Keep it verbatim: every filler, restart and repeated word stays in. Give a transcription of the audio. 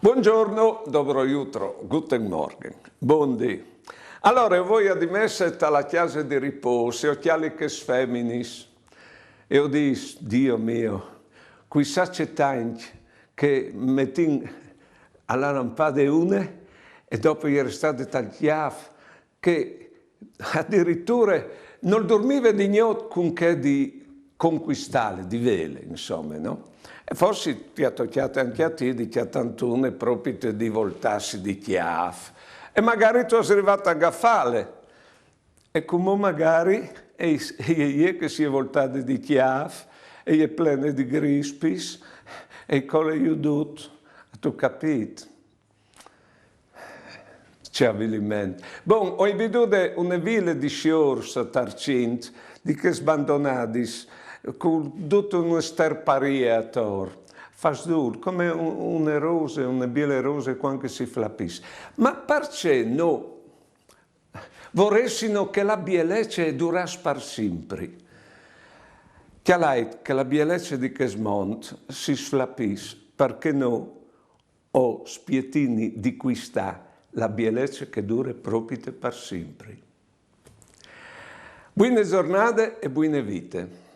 Buongiorno, dobro jutro, guten Morgen, bon dì. Alore, o voi a di messe ta la cjase di ripôs, e o cjali chês feminis, e o dîs: Dio mio, cuissà ce tancj che metìn a la lampade une, e dopo e je restade tal cjâf, che adiriture nol durmive di gnot cun chê di concuistâle, di vêle, insome, no? E forsit ti à tocjât ancje a ti di cjatânt une propite di voltâsi di cjâf. E magari tu âs rivât a gafâle. E cumò magari e je jê che si è voltade di cjâf, e je plene di grispis, e e cole jù dut, âstu capît? Ce aviliment. Bon, o ai vidude une vile di siôrs a Tarcint, di chês bandonadis, cun dute une sterparie ator. Fasdûl, come un-, une rose, une biele rose cuant che si flapìs. Ma parcè no voressino che la bielece e duràs par simpri? Cjalait che la bielece di chest mont si sflapìs, parcè no o spietini di cuistâ la bielece che e dure propite par simpri. Buine zornade e buine vite.